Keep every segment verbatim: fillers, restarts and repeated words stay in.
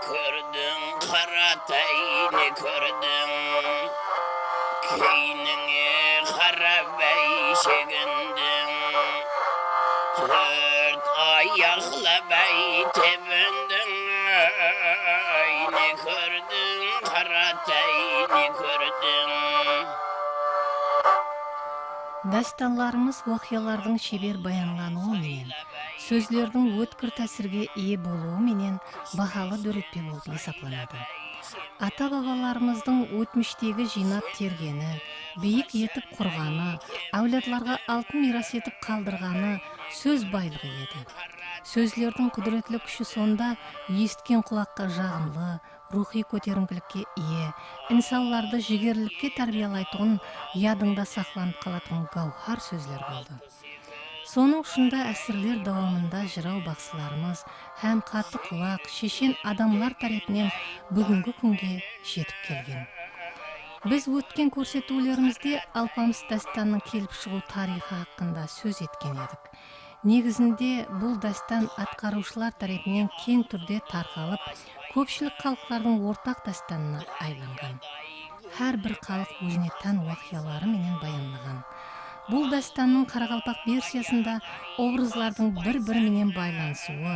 Kórdiń, Qaratay, ne kórdiń? Keynińe qarap, áy, shegindiń. Tórt ayaqlap, áy, tebindiń, áy, ne kórdiń, Qaratay, ne kórdiń? Dástanlarımız waqıyalardıń sheber bayanlanıwı menen, sózlerdiń ótkir tásirge iye bolıwı menen bahalı dóretpe bolıp esaplanadı. Ata-babalarımızdıń ótmishtegi jıynap tergeni, biyik etip qurǵanı, áwladlarǵa altın miyras etip qaldırǵanı sóz baylıǵı edi. Sózlerdiń qúdiretli kúshi sonda, esitken qulaqqa jaǵımlı, ruwxıy kóterimkilikke iye, insanlardı jigerlilikke tárbiyalaytuǵın, yadıńda saqlanıp qalatuǵın gáwhar sózler boldı. Sonıń ushın da ásirler dawamında jıraw baqsılarımız hám qattı qulaq, sheshen adamlar tárepinen búgingi kúnge jetip kelgen. Biz ótken kórsetiwlerimizde Alpamıs dástanınıń kelip shıǵıw tariyxı haqqında sóz etken edik. Negizinde, bul dástan atqarıwshılar tárepinen keń túrde tarqalıp, kópshilik xalıqlardıń ortaq dástanına aylanǵan. Hár bir xalıq ózine tán waqıyaları menen bayanlaǵan. Bul dástannıń qaraqalpaq versiyasında obrazlardıń bir-biri menen baylanısıwı,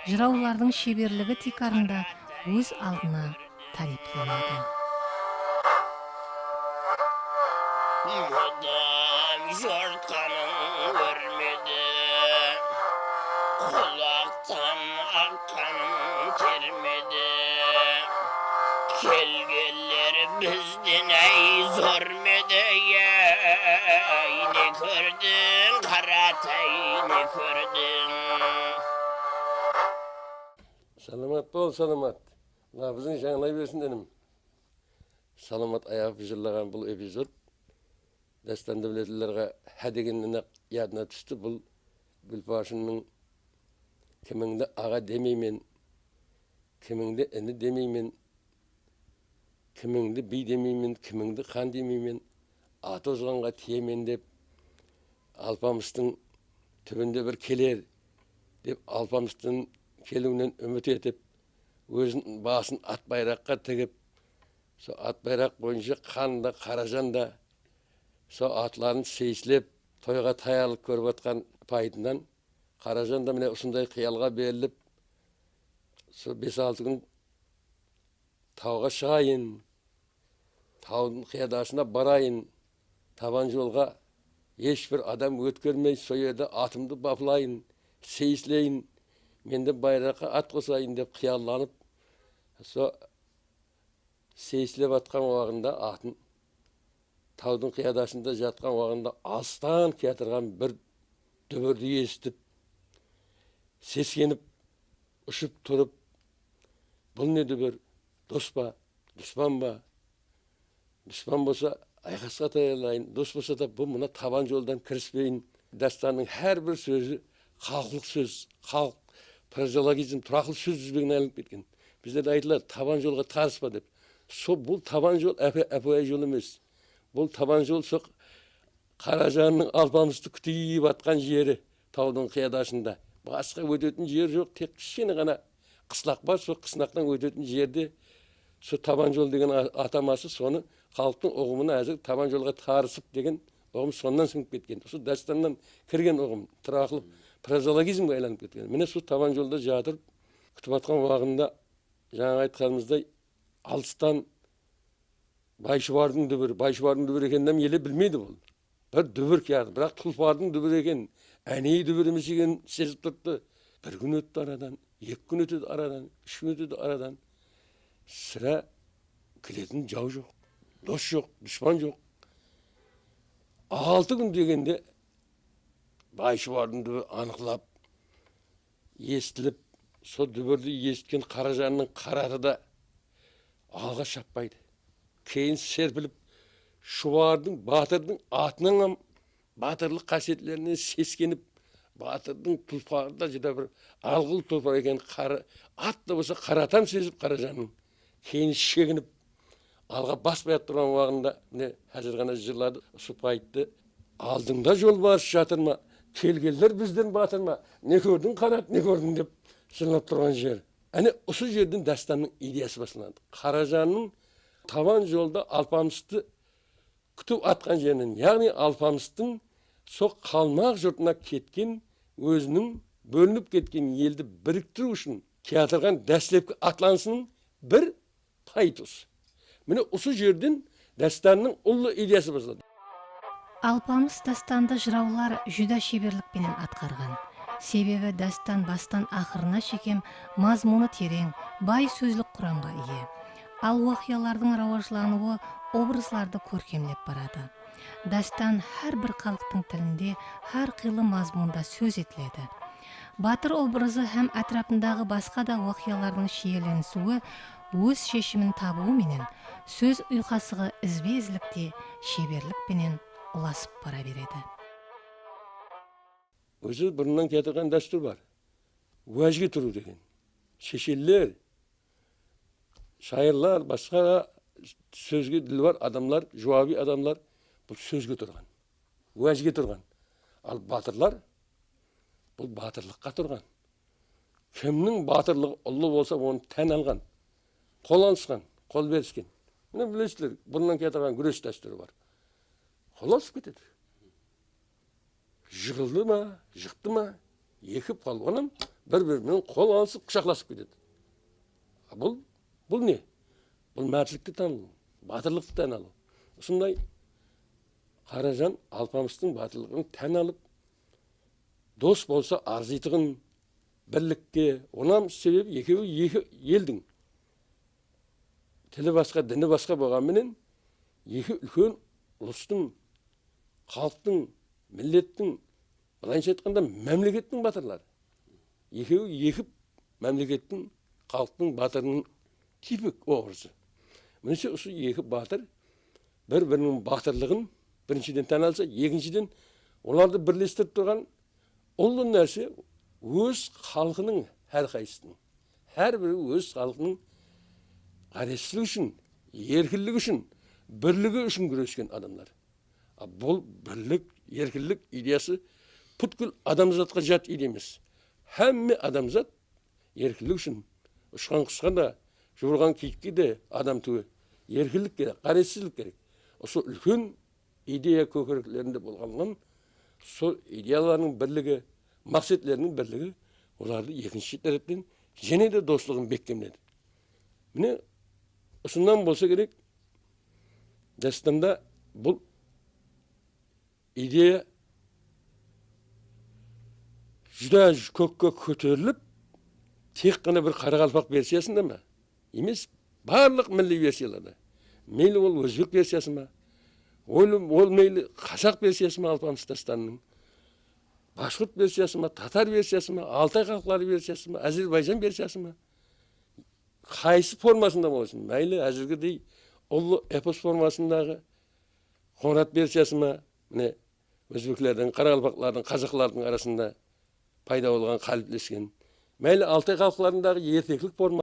jırawlardıń sheberligi tiykarında óz aldına táreplenedi. Mudam jortqanıń órmedi, qulaqtan aqqanıń termedi. Kelgenler bizden, áy, zórmedi, áy, ne kórdiń, Qaratay, ne kórdiń? Salamat bol, Salamat. Labızıń jańlay bersin, inim. Salamat Ayapov jırlaǵan bul epizod dástandı biletinlerge há degennen-aq yadına tústi. Bul Gúlpashımnıń "Kimińdi aǵa demeymen, kimińdi ini demeymen, kimińdi biy demeymen, kimińdi qan demeymen, atı ozǵanǵa tiyemen" dep, Alpamıstıń túbinde bir keler dep, Alpamıstıń keliwinen úmit etip, ózin, basın at bayraqqa tigip, sol at bayraq boyınsha Qan da, Qarajan da sol atların seyislep, toyǵa tayarlıq kórip atqan payıtınan, Qarajan da mine usınday qıyalǵa berilip, sol bes-altı kún tawǵa shıǵayın, tawdıń qıyadasına barayın, taban jolǵa hesh bir adam ótkermey, sol jerde atımdı baplayın, seyisleyin, men de bayraqqa at qosayın dep qıyallanıp, sol seyislep atqan waǵında atın, tawdıń qıyadasında jatqan waǵında alıstan kiyatırǵan bir dúbirdi esitip, seskenip, ushıp turıp, "Bul ne dúbir? Dos pa? Duspan ba? Duspan bolsa, ayqasqa tayarlayın, dos bolsa da, bul mına taban joldan kirispeyin." Dástannıń hár bir sózi xalıqlıq sóz, xalıq frazeologizm, turaqlı sóz dizbegine aylanıp ketken. Bizlerde aytıladı, "Taban jolǵa tarıspa" dep. Sol, bul taban jol ápe-, ápiwayı jol emes. Bul taban jol sol Qarajannıń Alpamıstı kútip atqan jeri, tawdıń qıyadasında. Basqa ótetin jer joq, tek kishkene ǵana qıslaq bar, sol qıslaqtan ótetin jerde sol taban jol degen a-, ataması, sonı xalıqtıń uǵımına házir taban jolǵa tarısıp degen uǵım sonnan sińip ketken. Usı dástannan kirgen uǵım, turaqlı frazeologizmge aylanıp ketken. Mine, sol taban jolda jatırıp kútip atqan waǵında, jańa aytqanımızday, alıstan Bay Shubardıń dúbiri, Bay Shubardıń dúbiri ekenin ele bilmeydi bul. Bir dúbir kiyatır, biraq tulpardıń dúbiri eken, áneyi dúbir emes ekenin sezip turıptı. Bir kún ótti aradan, eki kún ótedi aradan, úsh kún ótedi aradan. Sirá keletin jaw joq, dos joq, dushpan joq. Altı kún degende Bay Shubardıń dúbiri anıqlap, esitilip, sol dúbirdi esitken Qarajannıń qaratı da alǵa shappaydı. Keyin serpilip, Shubardıń, batırdıń atınıń hám batırlıq qásiyetlerinen seskenip, batırdıń tulparı da júdá bir alǵılı tulpar ekenin qara, at ta bolsa qaratam sezip Qarajannıń, keyin sheginip, alǵa baspay-aq turǵan waǵında, mine, házir ǵana jırladı usı payıttı. "Aldıńda jolbarıs jatır ma? Kelgenler bizden batır ma? Ne kórdiń, Qarat, ne kórdiń?" dep jırlap turǵan jer. Áne, usı jerden dástannıń ideyası baslanadı. Qarajannıń taban jolda Alpamıstı kútip atqan jerinen, yaǵnıy Alpamıstıń sol qalmaq jurtına ketken, óziniń bólinip ketken eldi biriktiriw ushın kiyatırǵan dáslepki atlanısınıń bir payıtı usı. Mine, usı jerden dástannıń ullı ideyası baslanadı. Alpamıs dástandı jırawlar júdá sheberlik penen atqarǵan. Sebebi dástan bastan aqırına shekem mazmunı tereń, bay sózlik quramǵa iye. Al waqıyalardıń rawajlanıwı obrazlardı kórkemlep baradı. Dástan hár bir xalıqtıń tilinde hár qıylı mazmunda sóz etiledi. Batır obrazı hám átirapındaǵı basqa da waqıyalardıń shiyerlenisiwi óz sheshimin tabıwı menen sóz uyqasıǵı izbe-izlikte sheberlik penen ulasıp bara beredi. Ózi burınnan kiyatırǵan dástúr bar. Wájge turıw degen. Sheshenler, shayırlar, basqa da sózge dili bar adamlar, juwabıy adamlar bul sózge turǵan. Wájge turǵan. Al batırlar bul batırlıqqa turǵan. Kimniń batırlıǵı ullı bolsa, onı tán alǵan, qol alısqan, qol berisken. Mine, bilesizler, burınnan kiyatırǵan gúres dástúri bar. Qol alısıp ketedi. Jıǵıldı ma, jıqtı ma, eki palwanam bir-biri menen qol alısıp, qushaqlasıp ketedi. A, bul, bul ne? Bul mártlikti tán alıw, batırlıqtı tán alıw. Usınday Qarajan Alpamıstıń batırlıǵın tán alıp, dos bolsa arzıytuǵın birlikke, onam sebebi ekewi eki eldiń tili basqa, dini basqa bolǵanı menen, eki úlken ulıstıń, xalıqtıń, millettiń, bılayınsha aytqanda, mámlekettiń batırları. Ekewi eki mámlekettiń, xalıqtıń batırınıń tipik obrazı. Minekey, usı eki batır bir-biriniń batırlıǵın birinshiden tán alsa, ekinshiden olardı birlestirip turǵan ullı nárse, óz xalqınıń hár qaysısınıń, hár biri óz xalqınıń ǵárezsizligi ushın, erkinligi ushın, birligi ushın gúresken adamlar. A, bul birlik, erkinlik ideyası pútkil adamzatqa jat ideya emes. Hámme adamzat erkinlik ushın, ushqan qusqa da, juwırǵan kiyikke de adam túbe, erkinlik kerek, ǵárezsizlik kerek. Usı úlken ideya kókireklerinde bolǵanlıǵın, sol ideyalarınıń birligi, maqsetleriniń birligi olardı ekinshi tárepten jáne de doslıǵın bekkemledi. Mine, usınnan bolsa kerek, dástanda bul ideya júdá kókke kóterilip, tek ǵana bir qaraqalpaq versiyasında ma? Emes, barlıq milliy versiyalarda. Meyli ol ózbek versiyası ma? Ol, ol meyli qazaq versiyası ma Alpamıs dástanınıń? Bashqurt versiyası ma? Tatar versiyası ma? Altay xalıqları versiyası ma? Ázerbayjan versiyası ma? Qaysı formasında bolsın, meyli házirgidey ullı epos formasındaǵı Qońırat versiyası ma, mine, ózbeklerdiń, qaraqalpaqlardıń, qazaqlardıń arasında payda bolǵan, qáliplesken. Meyli altay xalıqlarındaǵı erteklik forma,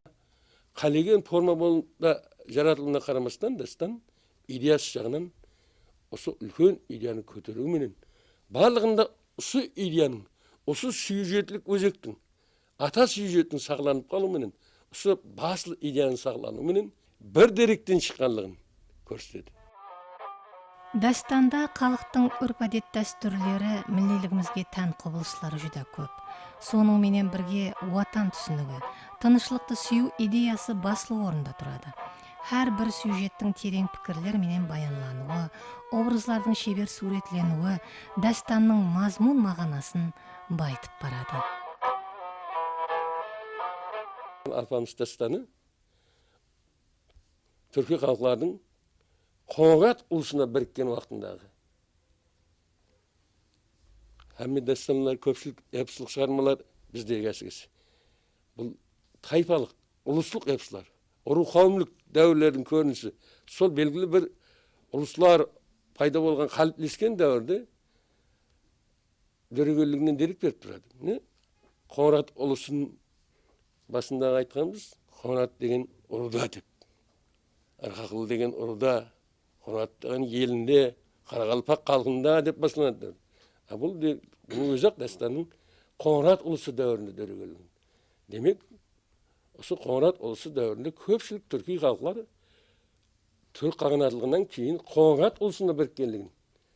qálegen forma bol-, da jaratılıwına qaramastan, dástan ideyası jaǵınan usı úlken ideyanı kóteriwi menen, barlıǵında usı ideyanıń, usı syujetlik ózektiń, ata syujettiń saqlanıp qalıwı menen, usı baslı ideyanıń saqlanıwı menen bir derekten shıqqanlıǵın kórsetedi. Dástanda xalıqtıń úrp-ádet dástúrleri, milliyligimizge tán qubılısları júdá kóp. Sonıń menen birge, watan túsinigi, tınıshlıqtı súyiw ideyası baslı orında turadı. Hár bir syujettiń tereń pikirler menen bayanlanıwı, obrazlardıń sheber súwretleniwi dástannıń mazmun-maǵanasın bayıtıp baradı. Alpamıs dástanı túrkiy xalıqlardıń Qońırat ulısına birikken waqtındaǵı. Hámme dástanlar, kópshilik eposlıq shıǵarmalar bizdegi, ásirise, bul taypalıq, uluslıq eposlar, urıw-qáwimlik dáwirlerdiń kórinisi. Sol belgili bir ulıslar payda bolǵan, qáliplesken dáwirde dóregenliginen derek berip turadı. Mine, Qońırat ulısın basında aytqanbız, Qońırat degen urıwda dep. Irqaqlı degen urıwda, Qońırat degen elinde, qaraqalpaq xalqında dep baslanadı. A, bul de, bunıń ózi-aq dástannıń Qońırat ulısı dáwirinde dóregenligin. Demek, usı Qońırat ulısı dáwirinde kópshilik túrkiy xalıqlar túrk qaǵanatlıǵınan keyin Qońırat ulısında birikkenligin,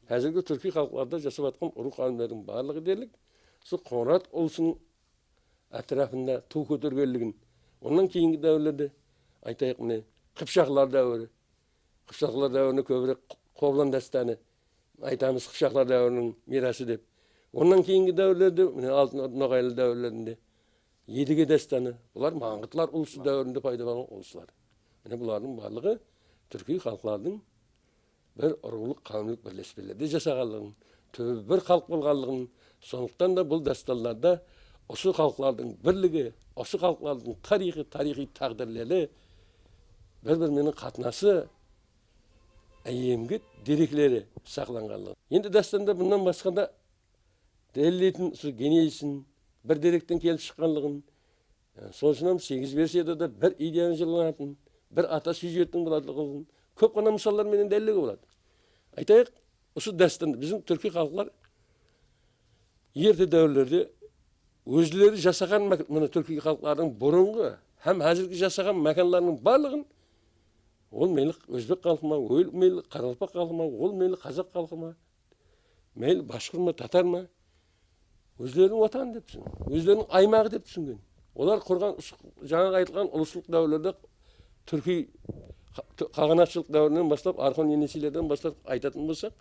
házirgi túrkiy xalıqlarda jasap atqan urıw qáwimlerdiń barlıǵı derlik usı Qońırat ulısınıń átirapında tuw kótergenligin, onnan keyingi dáwirlerde, aytayıq, mine, qıpshaqlar dáwiri, qıpshaqlar dáwirine kóbirek Qo-, Qoblan dástanı aytamız, qıpshaqlar dáwiriniń miyrası dep. Onnan keyingi dáwirlerde, mine, Altın Orda noǵaylı dáwirlerinde Edige dástanı, bular mańǵıtlar ulısı dáwirinde payda bolǵan ulıs. Mine, bulardıń barlıǵı túrkiy xalıqlardıń bir urıwlıq, qáwimlik birlespelerde jasaǵanlıǵın, túbi bir xalıq bolǵanlıǵın, sonlıqtan da bul dástanlarda usı xalıqlardıń birligi, usı xalıqlardıń tariyxı, tariyxıy táǵdirleri, bir-biri menen qatnası, áyyemgi derekleri saqlanǵanlıǵın. Endi dástanda bunnan basqa da dálilleytin usı genezisiń, bir derekten kelip shıqqanlıǵın, e, sol ushın hám segiz versiyada da bir ideyanı jırlanatın, bir ata syujetiniń bolatınlıǵın kóp ǵana mısallar menen dálillewge boladı. Aytayıq, usı dástan biziń túrkiy xalıqlar erte dáwirlerde ózleri jasaǵan mak-, mına túrkiy xalıqlardıń burınǵı hám házirgi jasaǵan mákanlarınıń barlıǵın, ol meyli ózbek xalqı ma, ol meyli qaraqalpaq xalqı ma, ol meyli qazaq xalqı ma, meyli bashqur ma, tatar ma, ózleriniń watanı dep túsingen, ózleriniń aymaǵı dep túsingen. Olar qurǵan usı, jańaǵı aytılǵan ulıslıq dáwirlerde túrkiy qa-, t-, qaǵanatshılıq dáwirinen baslap, Orxon, Enesiylerden baslap aytatın bolsaq,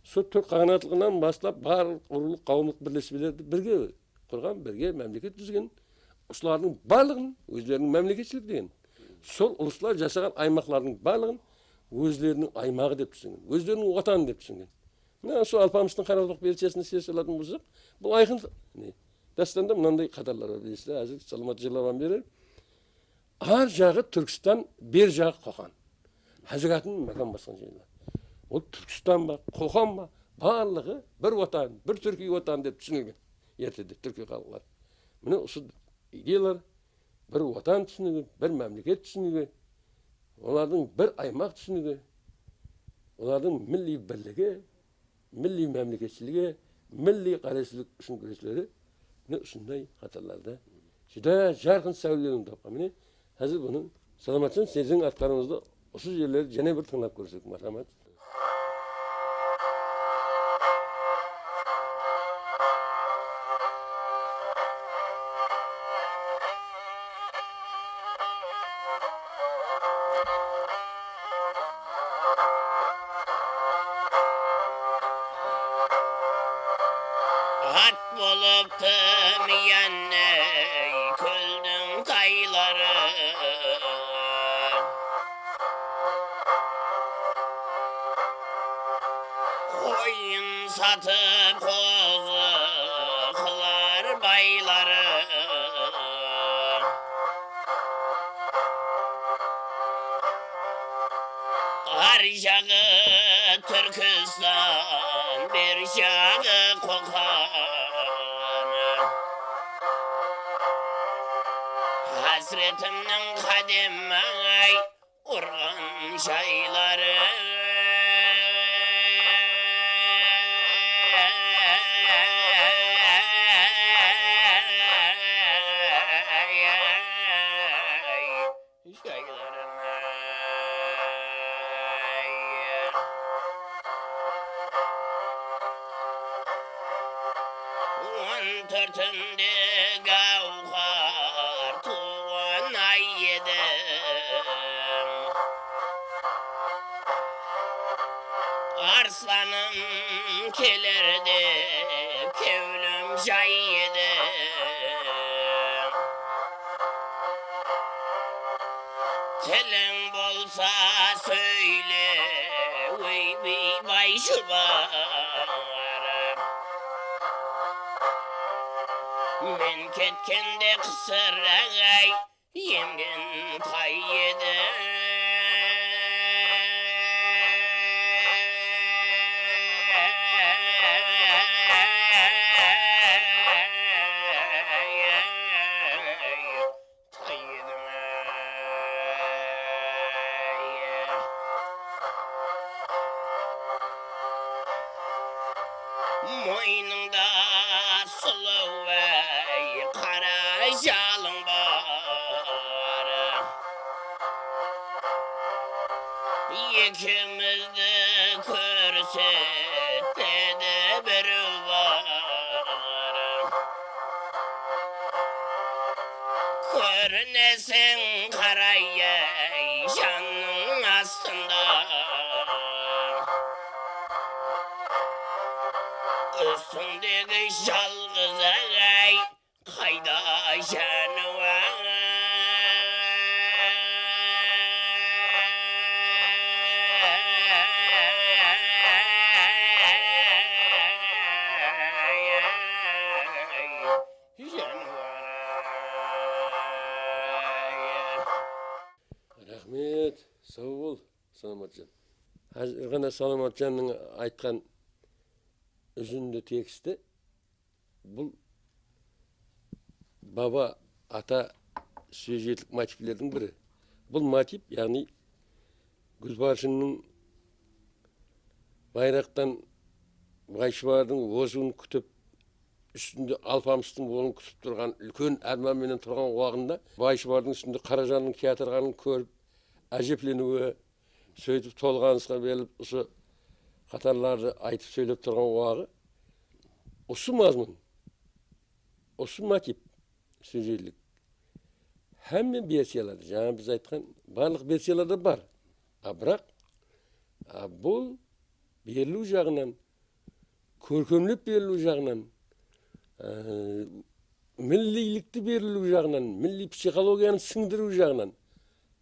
sol túrk qaǵanatlıǵınan baslap barlıq urıwlıq, qawımlıq birlespelerdi birge qurǵan, birge mámleket dúzgen. Usılardıń barlıǵın ózleriniń mámleketshilik degen, sol ulıslar jasaǵan aymaqlardıń barlıǵın ózleriniń aymaǵı dep túsingen, ózleriniń watanı dep túsingen. Mına, usı Alpamıstıń qaraqalpaq versiyasında sez alatın bolsaq, bul ayqın, ne, dástanda mınanday qatarlar bar, bilesizler, házir Salamat jırlap hám berer. Ar jaǵı Túrkstan, ber jaǵı Qoqan. Házir atın mákan basqan jerler. Ol Túrkstan ba, Qoqan ba, barlıǵı bir watan, bir túrkiy watan dep túsinilgen ertede túrkiy xalıqlar. Mine, usı ideyalar bir watan túsinigi, bir mámleket túsinigi, olardıń bir aymaq túsinigi, olardıń milliy birligi, milliy mámleketshiligi, milliy ǵárezsizlik ushın gúresleri mine usınday qatarlarda júdá jarqın sáwlelerin tapqan. Mine, házir bunı, Salamatjan, siziń atqarıwıńızda usı jerlerdi jáne bir tıńlap kórsek, marhamat. At bolıptı miyanney kóldiń tayları. Qoyın satıp qozı qılar bayları. Ar jaǵı Túrkistan, ber jaǵı Qoqan. Hásretimniń qádem-ay urǵan jayları. Jaylarım-ay. On tórtinde Gáwhar tuwǵan ay edi. Arslanım keler dep kewlim jay edi. Tiliń bolsa sóyle, óy, biy, bay, shubar. Men ketkende qısır-ay, emgen tay edi. Tay edim-ay. Moynıńda sulıw-ay, qara jalıń bar. Neseń qaray, ey, jannıń astında? Ústińdegi jalǵız, ey, qayda jáni bar? Raxmet, saw bol, Salamatjan. Házir ǵana Salamatjannıń aytqan úzindi teksti, bul baba, ata sújetlik motivlerdiń biri. Bul motiv, yaǵnıy Gúlbarsınıń bayraqtan Bayshubardıń ozıwın kútip, ústinde Alpamıstıń onı kútip turǵan, úlken árman menen turǵan waǵında Bayshubardıń ústinde Qarajanıń kiyatırǵanın kórip, ájepleniwi, sóytip tolǵanısqa berilip, usı qatarlardı aytıp sóylep turǵan waǵı, usı mazmun, usı motiv, sújetlik. Hámme versiyalarda, jańa biz aytqan barlıq versiyalarda bar. A, biraq, a, bul beriliw jaǵınan, kórkemlep beriliw jaǵınan, e, milliylikti beriliw jaǵınan, milliy psixologiyanı sińdiriw jaǵınan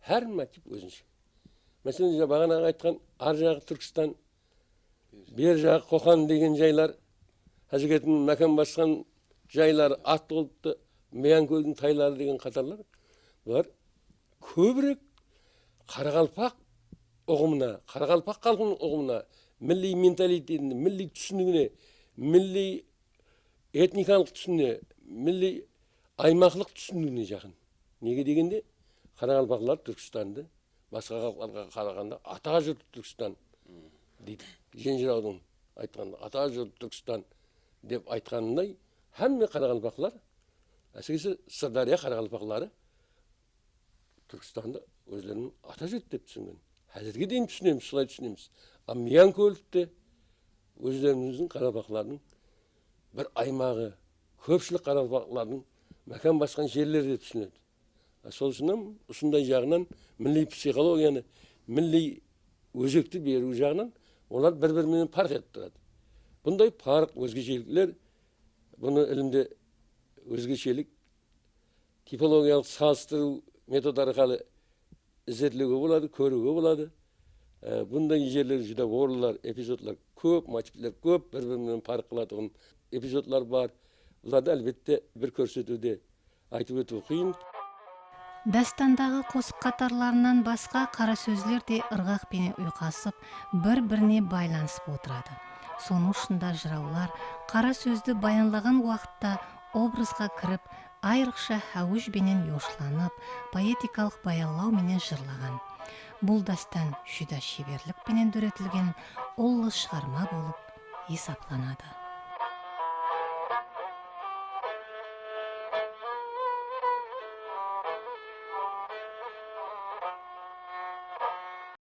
hár motiv ózinshe. Máselen, ja-, baǵanaǵı aytqan, ar jaǵı Túrkistan, ber jaǵı Qoqan degen jaylar, Háziretin mákan basqan jayları, at bolıptı, Miyan kóldiń tayları degen qatarlar. Bular kóbirek qaraqalpaq uǵımına, qaraqalpaq xalqınıń uǵımına, milliy mentalitetine, milliy túsinigine, milliy etnikalıq túsinigine, milliy aymaqlıq túsinigine jaqın. Nege degende, qaraqalpaqlar Túrkistandı basqa xalqlarǵa qaraǵanda ata jurtı Túrkistan deydi. Jinjirawdıń aytqanda, ata jurtı Túrkistan dep aytqanınday, hámme qaraqalpaqlar, ásirese Sırdárya qaraqalpaqları Túrkistandı ózleriniń ata jurtı dep túsingen. Házirge deyin túsinemiz, solay túsinemiz. A Miyan kóldi de ózlerimizdiń qaraqalpaqlardıń bir aymaǵı, kópshilik qaraqalpaqlardıń mákan basqan jerleri dep túsinedi. A, sol ushın hám usınday jaǵınan milliy psixologiyanı, milliy ózekti beriw jaǵınan olar bir-biri menen parq etip turadı. Bunday parq, ózgeshelikler, bunı ilimde ózgeshelik tipologiyalıq salıstırıw metodı arqalı izertlewge boladı, kóriwge boladı. E, bunday jerler júdá orınlar, epizodlar kóp, motivler kóp, bir-biri menen parıq qılatuǵın epizodlar bar. Bulardı, álbette, bir kórsetiwde aytıp ótiw qıyın. Dástandaǵı qosıq qatarlarınan basqa qara sózler de ırǵaq penen uyqasıp, bir-birine baylanısıp otıradı. Sonıń ushın da jırawlar qara sózdi bayanlaǵan waqıtta obrazǵa kirip, ayrıqsha háwij benen yoshlanıp, poetikalıq bayanlaw menen jırlaǵan. Bul dástan júdá sheberlik penen dóretilgen ullı shıǵarma bolıp esaplanadı.